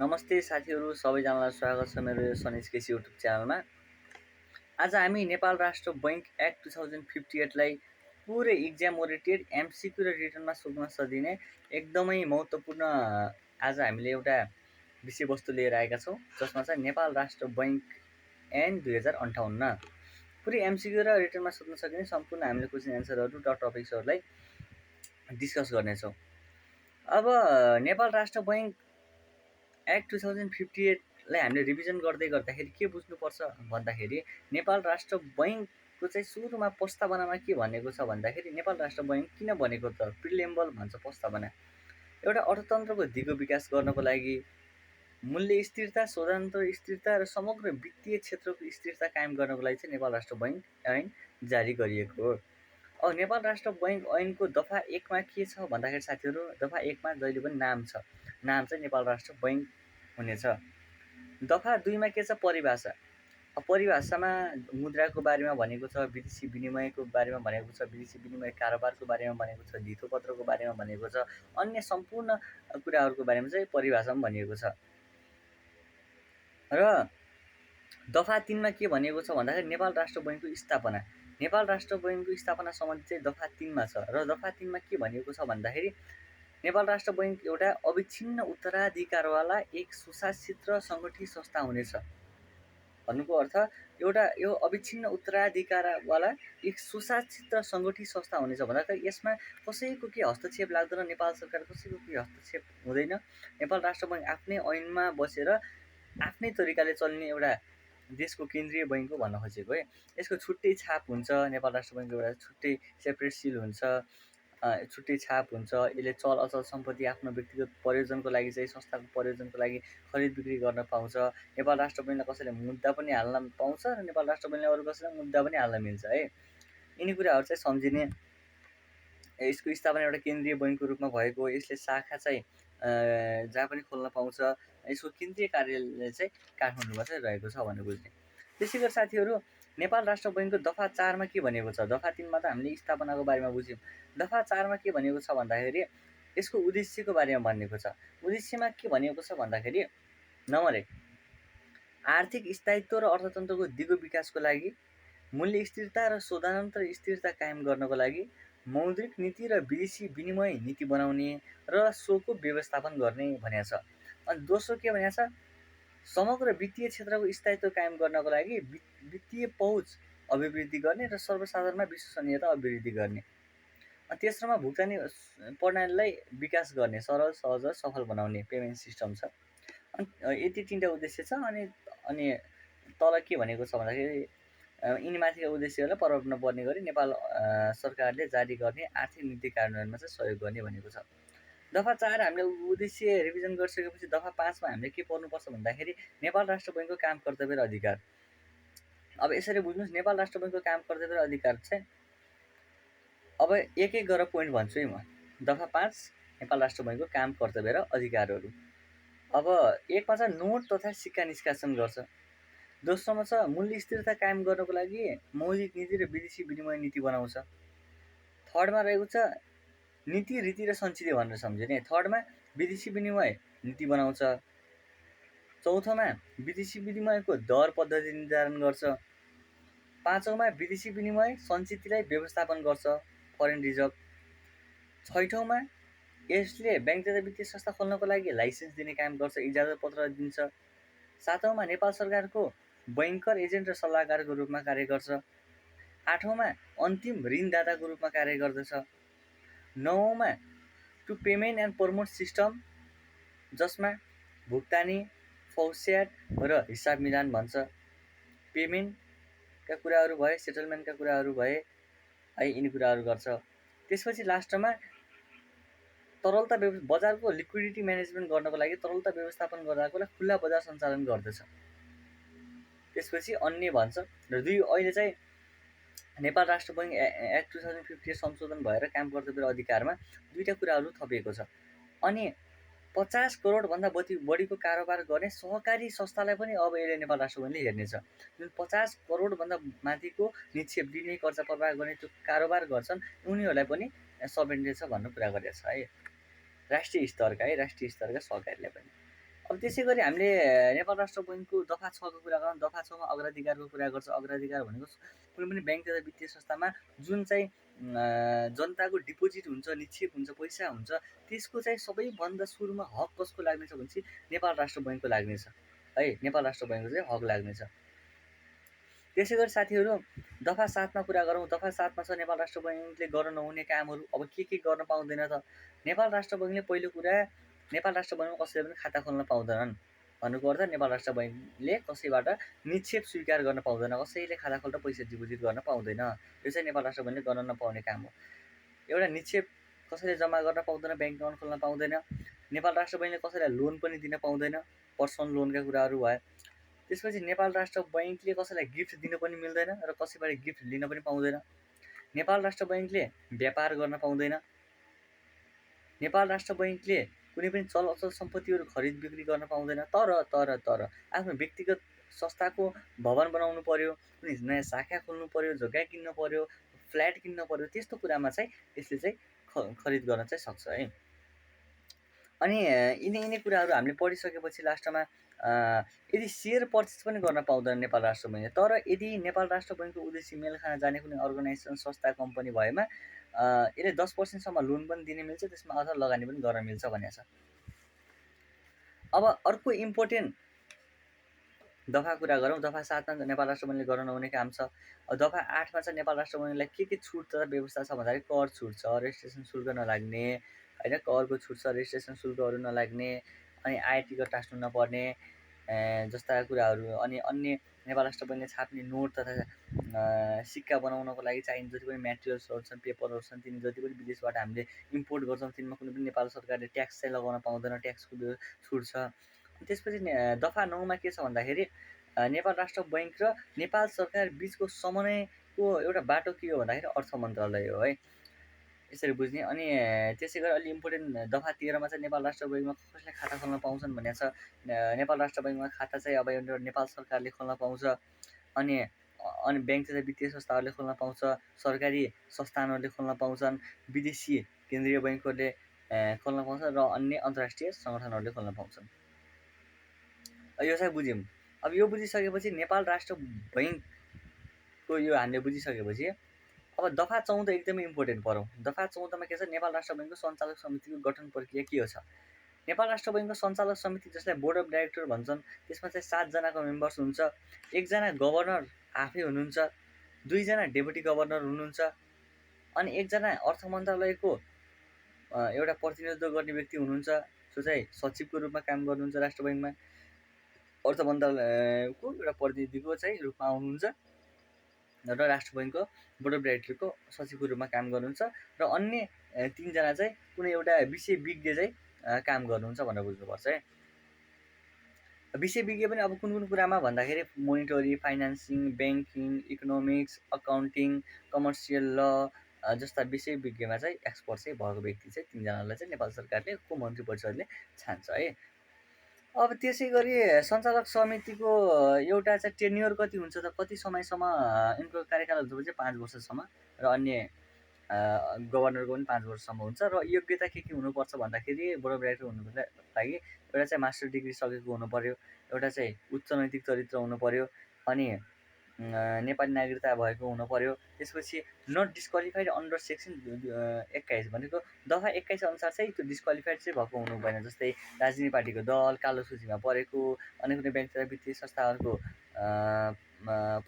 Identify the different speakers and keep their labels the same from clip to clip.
Speaker 1: नमस्ते साथीहरू सबैजनालाई स्वागत छ मेरो यो सनिज केसी युट्युब च्यानलमा। आज हामी नेपाल राष्ट्र बैंक एक्ट 2058लाई पुरै इक्जाम ओरिएन्टेड एमसिक्यू र रिटर्नमा सोध्न सकिने एकदमै महत्त्वपूर्ण आज हामीले एउटा विषयवस्तु लिएर आएका छौँ, जसमा चाहिँ नेपाल राष्ट्र बैंक ऐन 2058 पुरै एमसिक्यू र रिटर्नमा सोध्न सकिने सम्पूर्ण हामीले क्वेसन एन्सरहरू र टपिक्सहरूलाई डिस्कस गर्नेछौँ। अब नेपाल राष्ट्र बैंक एक्ट 2058लाई हामीले रिभिजन गर्दाखेरि के बुझ्नुपर्छ भन्दाखेरि नेपाल राष्ट्र बैंकको चाहिँ सुरुमा प्रस्तावनामा के भनेको छ भन्दाखेरि नेपाल राष्ट्र बैंक किन बनेको त प्रिलेम्बल भन्छ प्रस्तावना। एउटा अर्थतन्त्रको दिगो विकास गर्नको लागि मूल्य स्थिरता, शोधान्तर स्थिरता र समग्र वित्तीय क्षेत्रको स्थिरता कायम गर्नको लागि चाहिँ नेपाल राष्ट्र बैंक ऐन जारी गरिएको हो। अब नेपाल राष्ट्र बैंक ऐनको दफा 1 मा के छ भन्दाखेरि साथीहरू, दफा 1 मा जहिले पनि नाम छ, नाम चाहिँ नेपाल राष्ट्र बैंक हुनेछ। दफा 2 मा के छ परिभाषा। परिभाषामा मुद्राको बारेमा भनेको छ, विदेशी विनिमयको बारेमा भनेको छ, विदेशी विनिमय कारोबारको बारेमा भनेको छ, धितोपत्रको बारेमा भनेको छ, अन्य सम्पूर्ण कुराहरूको बारेमा चाहिँ परिभाषामा भनिएको छ। र दफा 3 मा के भनेको छ भन्दाखेरि नेपाल राष्ट्र बैंकको स्थापना। नेपाल राष्ट्र बैंकको स्थापना सम्बन्धी चाहिँ दफा 3 मा छ र दफा 3 मा के भनेको छ भन्दाखेरि नेपाल राष्ट्र बैंक एउटा अविच्छिन्न उत्तराधिकारवाला एक सुशासित र सङ्गठित संस्था हुनेछ। भन्नुको अर्थ एउटा यो अविच्छिन्न उत्तराधिकारवाला एक सुशासित र सङ्गठित संस्था हुनेछ भन्दाखेरि यसमा कसैको के हस्तक्षेप लाग्दैन, नेपाल सरकार कसैको के हस्तक्षेप हुँदैन। नेपाल राष्ट्र बैंक आफ्नै ऐनमा बसेर आफ्नै तरिकाले चल्ने एउटा देशको केन्द्रीय बैंक हो भन्न खोजेको है। यसको छुट्टै छाप हुन्छ, नेपाल राष्ट्र बैंकको एउटा छुट्टै सेपरेट सिल हुन्छ, छुट्टै छाप हुन्छ। यसले चल अचल सम्पत्ति आफ्नो व्यक्तिगत प्रयोजनको लागि चाहिँ संस्थाको प्रयोजनको लागि खरिद बिक्री गर्न पाउँछ। नेपाल राष्ट्र बैंकलाई कसैले मुद्दा पनि हाल्न पाउँछ र नेपाल राष्ट्र बैंकले अरू कसैलाई मुद्दा पनि हाल्न मिल्छ है। यिनी कुराहरू चाहिँ सम्झिने। यसको स्थापना एउटा केन्द्रीय बैंकको रूपमा भएको, यसले शाखा चाहिँ जहाँ पनि खोल्न पाउँछ। यसको केन्द्रीय कार्यालय चाहिँ काठमाडौँमा चाहिँ रहेको छ भनेर बुझ्ने। त्यसै गरी साथीहरू नेपाल राष्ट्र बैंकको दफा 4 मा के भनेको छ, दफा 3 मा त हामीले स्थापनाको बारेमा बुझ्यौँ। दफा 4 मा के भनेको छ भन्दाखेरि यसको उद्देश्यको बारेमा भनेको छ। उद्देश्यमा के भनेको छ भन्दाखेरि नम्बर 1 आर्थिक स्थायित्व र अर्थतन्त्रको दिगो विकासको लागि, मूल्य स्थिरता र शोधान्तर स्थिरता कायम गर्नको लागि मौद्रिक नीति र विदेशी विनिमय नीति बनाउने र सोको व्यवस्थापन गर्ने भनेको छ। अनि दोस्रो के भनेको छ, समग्र वित्तीय क्षेत्रको स्थायित्व कायम गर्नको लागि वित्तीय पहुँच अभिवृद्धि गर्ने र सर्वसाधारणमा विश्वसनीयता अभिवृद्धि गर्ने। तेस्रोमा भुक्तानी प्रणालीलाई विकास गर्ने, सरल सहज र सफल बनाउने पेमेन्ट सिस्टम छ। अनि यति 3टा उद्देश्य छ। अनि तल के भनेको छ भन्दाखेरि यिनी माथिका उद्देश्यहरूलाई प्रभाव नपर्ने गरी नेपाल सरकारले जारी गर्ने आर्थिक नीति कार्यान्वयनमा चाहिँ सहयोग गर्ने भनेको छ। दफा 4 हामीले उद्देश्य रिभिजन गरिसकेपछि दफा 5 मा हामीले के पढ्नुपर्छ भन्दाखेरि नेपाल राष्ट्र बैंकको काम कर्तव्य र अधिकार। अब यसरी बुझ्नुहोस्, नेपाल राष्ट्र बैंकको काम कर्तव्य र अधिकार चाहिँ अब एक एक गरेर पोइन्ट भन्छु है म। दफा 5 नेपाल राष्ट्र बैंकको काम कर्तव्य र अधिकारहरू। अब 1 मा चाहिँ नोट तथा सिक्का निष्कासन गर्छ। दोस्रोमा छ मूल्य स्थिरता कायम गर्नको लागि मौद्रिक नीति र विदेशी विनिमय नीति बनाउँछ। थर्डमा रहेको छ नीति रीति र सञ्चित भनेर सम्झिने। थर्डमा विदेशी विनिमय नीति बनाउँछ। चौथोमा विदेशी विनिमयको दर पद्धति निर्धारण गर्छ। पाँचौँमा विदेशी विनिमय सञ्चितलाई व्यवस्थापन गर्छ, फरेन रिजर्भ। छैठौँमा यसले बैंक तथा वित्तीय संस्था खोल्नको लागि लाइसेन्स दिने काम गर्छ, इजाजत पत्र दिन्छ। सातौँमा नेपाल सरकारको बैंकर एजेन्ट र सल्लाहकारको रूपमा कार्य गर्छ। आठौँमा अन्तिम ऋणदाताको रूपमा कार्य गर्दछ। नौौँमा to payment and promote system, जसमा भुक्तानी, फौस्याट र हिसाब मिलान भन्छ। पेमेन्टका कुराहरू भए, सेटलमेन्टका कुराहरू भए है, यिनी कुराहरू गर्छ। त्यसपछि लास्टमा तरलता बजारको लिक्विडिटी म्यानेजमेन्ट गर्नको लागि तरलता व्यवस्थापन गर्नको लागि खुल्ला बजार सञ्चालन गर्दछ। त्यसपछि अन्य भन्छ। र अहिले चाहिँ नेपाल राष्ट्र बैंक एक्ट 2050 संशोधन भएर काम कर्तव्य र अधिकारमा 2टा कुराहरू थपिएको छ। अनि 50 करोडभन्दा बढीको कारोबार गर्ने सहकारी संस्थालाई पनि अब यसले नेपाल राष्ट्र बैंकले हेर्नेछ। जुन 50 करोडभन्दा माथिको निक्षेप दिने, कर्जा प्रवाह गर्ने त्यो कारोबार गर्छन्, उनीहरूलाई पनि समेट्ने छ भन्ने कुरा गरेको छ है। राष्ट्रिय स्तरका सहकारीलाई पनि। अब त्यसै गरी हामीले नेपाल राष्ट्र बैङ्कको दफा 6 को कुरा गरौँ। दफा 6 मा अग्राधिकारको कुरा गर्छ। अग्राधिकार भनेको कुनै पनि ब्याङ्क तथा वित्तीय संस्थामा जुन चाहिँ जनताको डिपोजिट हुन्छ, निक्षेप हुन्छ, पैसा हुन्छ, त्यसको चाहिँ सबैभन्दा सुरुमा हक कसको लाग्नेछ भनेपछि नेपाल राष्ट्र बैङ्कको लाग्नेछ है। नेपाल राष्ट्र बैङ्कको चाहिँ हक लाग्नेछ। त्यसै गरी साथीहरू दफा 7 मा कुरा गरौँ। दफा 7 मा छ नेपाल राष्ट्र बैङ्कले गर्न नहुने कामहरू। अब के गर्न पाउँदैन त? नेपाल राष्ट्र बैङ्कले पहिलो कुरा नेपाल राष्ट्र बैङ्कमा कसैले पनि खाता खोल्न पाउँदैनन्। भन्नुको अर्थ नेपाल राष्ट्र बैङ्कले कसैबाट निक्षेप स्वीकार गर्न पाउँदैन, कसैले खाता खोलेर पैसा डिपोजिट गर्न पाउँदैन। यो चाहिँ नेपाल राष्ट्र बैङ्कले गर्न नपाउने काम हो। एउटा निक्षेप कसैले जम्मा गर्न पाउँदैन, ब्याङ्क एकाउन्ट खोल्न पाउँदैन। नेपाल राष्ट्र बैङ्कले कसैलाई लोन पनि दिन पाउँदैन, पर्सनल लोनका कुराहरू भयो। त्यसपछि नेपाल राष्ट्र बैङ्कले कसैलाई गिफ्ट दिन पनि मिल्दैन र कसैबाट गिफ्ट लिन पनि पाउँदैन। नेपाल राष्ट्र बैङ्कले व्यापार गर्न पाउँदैन। नेपाल राष्ट्र बैङ्कले कुनै पनि चल अचल सम्पत्तिहरू खरिद बिक्री गर्न पाउँदैन। तर आफ्नो व्यक्तिगत संस्थाको भवन बनाउनु पर्यो, कुनै नयाँ शाखा खोल्नु पर्यो, जग्गा किन्न पर्यो, फ्ल्याट किन्न पर्यो, त्यस्तो कुरामा चाहिँ यसले चाहिँ खरिद गर्न चाहिँ सक्छ है। अनि यिनै कुराहरू हामीले पढिसकेपछि लास्टमा यदि सेयर पर्चेस पनि गर्न पाउँदैन नेपाल राष्ट्र बैङ्कले। तर यदि नेपाल राष्ट्र बैङ्कको उद्देश्य मेल खान जाने कुनै अर्गनाइजेसन, संस्था, कम्पनी भएमा यसले 10% लोन पनि दिने मिल्छ, त्यसमा अथवा लगानी पनि गर्न मिल्छ भनेको छ। अब अर्को इम्पोर्टेन्ट दफा कुरा गरौँ। दफा 7 मा नेपाल राष्ट्र बैङ्कले गर्न नहुने काम छ। दफा 8 मा चाहिँ नेपाल राष्ट्र बैङ्कलाई के छुट तथा व्यवस्था छ भन्दाखेरि कर छुट छ, रेजिस्ट्रेसन शुल्क नलाग्ने होइन, करको छुट छ, रेजिस्ट्रेसन शुल्कहरू नलाग्ने, अनि आय टिकट टाँस्नु नपर्ने जस्ता कुराहरू। अनि अन्य नेपाल राष्ट्र बैङ्कले छाप्ने नोट तथा सिक्का बनाउनको लागि चाहिने जति पनि मेटेरियल्सहरू छन्, पेपरहरू छन्, तिनी जति पनि विदेशबाट हामीले इम्पोर्ट गर्छौँ तिनमा कुनै पनि नेपाल सरकारले ट्याक्स चाहिँ लगाउन पाउँदैन, ट्याक्सको छुट छ। त्यसपछि दफा 9 मा के छ भन्दाखेरि नेपाल राष्ट्र बैङ्क र नेपाल सरकार बिचको समन्वयको एउटा बाटो के हो भन्दाखेरि अर्थ मन्त्रालय हो है, यसरी बुझ्ने। अनि त्यसै गरी अलि इम्पोर्टेन्ट दफा 13 मा चाहिँ नेपाल राष्ट्र बैङ्कमा कसले खाता खोल्न पाउँछन् भनेको छ। नेपाल राष्ट्र बैङ्कमा खाता चाहिँ अब एउटा नेपाल सरकारले खोल्न पाउँछ, अनि ब्याङ्क तथा वित्तीय संस्थाहरूले खोल्न पाउँछ, सरकारी संस्थानहरूले खोल्न पाउँछन्, विदेशी केन्द्रीय बैङ्कहरूले खोल्न पाउँछ र अन्य अन्तर्राष्ट्रिय सङ्गठनहरूले खोल्न पाउँछन्। यो चाहिँ बुझ्यौँ। अब यो बुझिसकेपछि नेपाल राष्ट्र बैङ्कको यो हामीले बुझिसकेपछि अब दफा 14 एकदमै इम्पोर्टेन्ट पढौँ। दफा 14 मा के छ, नेपाल राष्ट्र बैङ्कको सञ्चालक समितिको गठन प्रक्रिया के हो छ। नेपाल राष्ट्र बैङ्कको सञ्चालक समिति जसलाई बोर्ड अफ डाइरेक्टर भन्छन्, त्यसमा चाहिँ 7 जनाको मेम्बर्स हुन्छ। 1 जना गभर्नर आफै हुनुहुन्छ, 2 जना डेपुटी गभर्नर हुनुहुन्छ, अनि 1 जना अर्थ मन्त्रालयको एउटा प्रतिनिधित्व गर्ने व्यक्ति हुनुहुन्छ, जो चाहिँ सचिवको रूपमा काम गर्नुहुन्छ राष्ट्र बैङ्कमा, अर्थ मन्त्रालयको एउटा प्रतिनिधिको चाहिँ रूपमा आउनुहुन्छ र राष्ट्र बैङ्कको बोर्ड अफ डाइरेक्टरको सचिवको रूपमा काम गर्नुहुन्छ, र अन्य 3 जना चाहिँ कुनै एउटा विषय विज्ञ चाहिँ काम गर्नुहुन्छ भनेर बुझ्नुपर्छ है। विषय विज्ञ पनि अब कुन कुरामा भन्दाखेरि monetary, financing, banking, economics, accounting, commercial ल जस्ता विषय विज्ञमा चाहिँ एक्सपर्ट चाहिँ भएको व्यक्ति चाहिँ 3 जनालाई चाहिँ नेपाल सरकारले को मन्त्री परिषदले छान्छ है। अब त्यसै गरी सञ्चालक समितिको एउटा चाहिँ टेन्युर कति हुन्छ त, कति समयसम्म यिनको कार्यकाल हुन्छ भने चाहिँ 5 वर्षसम्म, र अन्य गभर्नरको पनि 5 वर्षसम्म हुन्छ। र योग्यता के हुनुपर्छ भन्दाखेरि बोर्ड अफ डाइरेक्टर हुनुको लागि एउटा चाहिँ मास्टर डिग्री सकेको हुनु पर्यो, एउटा चाहिँ उच्च नैतिक चरित्र हुनु पर्यो, अनि नेपाली नागरिकता भएको हुनु पर्यो। त्यसपछि नट डिस्क्वालिफाइड अन्डर सेक्सन 21 भनेको दफा 21 अनुसार चाहिँ त्यो डिस्क्वालिफाइड चाहिँ भएको हुनु भएन। जस्तै राजनीतिक पार्टीको दल, कालो सूचीमा परेको, अनि कुनै ब्याङ्क तथा वित्तीय संस्थाहरूको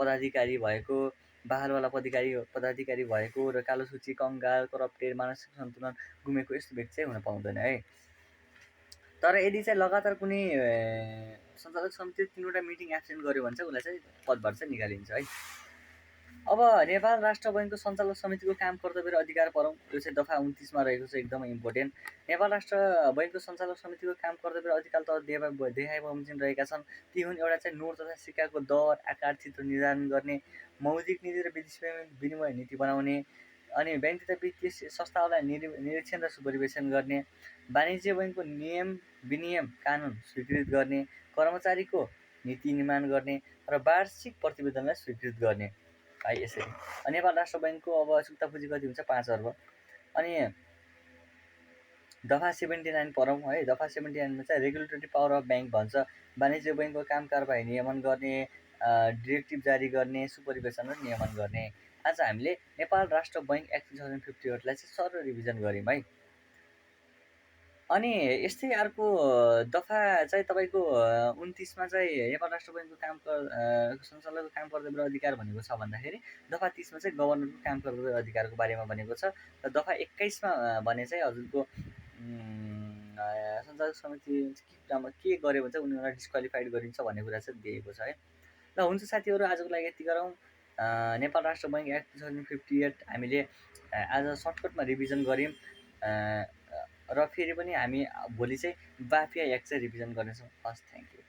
Speaker 1: पदाधिकारी भएको, बहालवाला पदाधिकारी भएको, र कालो सूची, कङ्गाल, करप्टेड, मानसिक सन्तुलन गुमेको यस्तो व्यक्ति चाहिँ हुन पाउँदैन है। तर यदि चाहिँ लगातार कुनै सञ्चालक समितिले 3वटा मिटिङ एब्सेन्ट गर्यो भने चाहिँ उसलाई चाहिँ पदबाट चाहिँ निकालिन्छ है। अब नेपाल राष्ट्र बैङ्कको सञ्चालक समितिको काम, कर्तव्य र अधिकार पढौँ। यो चाहिँ दफा 29 मा रहेको छ, एकदमै इम्पोर्टेन्ट। नेपाल राष्ट्र बैङ्कको सञ्चालक समितिको काम, कर्तव्य र अधिकार तथा देखाइ बमोजिम रहेका छन्। ती हुन् एउटा चाहिँ नोट तथा सिक्काको दर, आकार, चित्र निर्धारण गर्ने, मौद्रिक नीति र विदेशी विनिमय नीति बनाउने, अनि ब्याङ्क तथा वित्तीय संस्थाहरूलाई निरीक्षण र सुपरिवेशन गर्ने, वाणिज्य बैङ्कको नियम विनियम कानुन स्वीकृत गर्ने, कर्मचारीको नीति निर्माण गर्ने, र वार्षिक प्रतिवेदनलाई स्वीकृत गर्ने है। यसरी नेपाल राष्ट्र बैङ्कको अब चुक्ता पुँजी कति हुन्छ, 5 अर्ब। अनि दफा 79 पढौँ है। दफा 79 चाहिँ रेगुलेटरी पावर अफ ब्याङ्क भन्छ। वाणिज्य बैङ्कको काम कारबाही नियमन गर्ने, डिरेक्टिभ जारी गर्ने, सुपरिवेशन र नियमन गर्ने। आज हामीले नेपाल राष्ट्र बैङ्क एक्ट 2058 लाई चाहिँ सरल रिभिजन गऱ्यौँ है। अनि यस्तै अर्को दफा चाहिँ तपाईँको 29 मा चाहिँ नेपाल राष्ट्र बैङ्कको सञ्चालकको काम कर्तव्य र अधिकार भनेको छ भन्दाखेरि दफा 30 मा चाहिँ गभर्नरको काम कर्तव्य र अधिकारको बारेमा भनेको छ। र दफा 21 मा भने चाहिँ हजुरको सञ्चालक समिति के गर्यो भने चाहिँ उनीहरूलाई डिस्क्वालिफाइड गरिन्छ भन्ने कुरा चाहिँ दिएको छ है। ल हुन्छ साथीहरू, आजको लागि यति गरौँ। नेपाल राष्ट्र बैङ्क एक्ट 2058 हामीले आज सर्टकटमा रिभिजन गऱ्यौँ। र फेरि पनि हामी भोलि चाहिँ बाफिया एक्ट चाहिँ रिभिजन गर्नेछौँ। हस्, थ्याङ्क यू।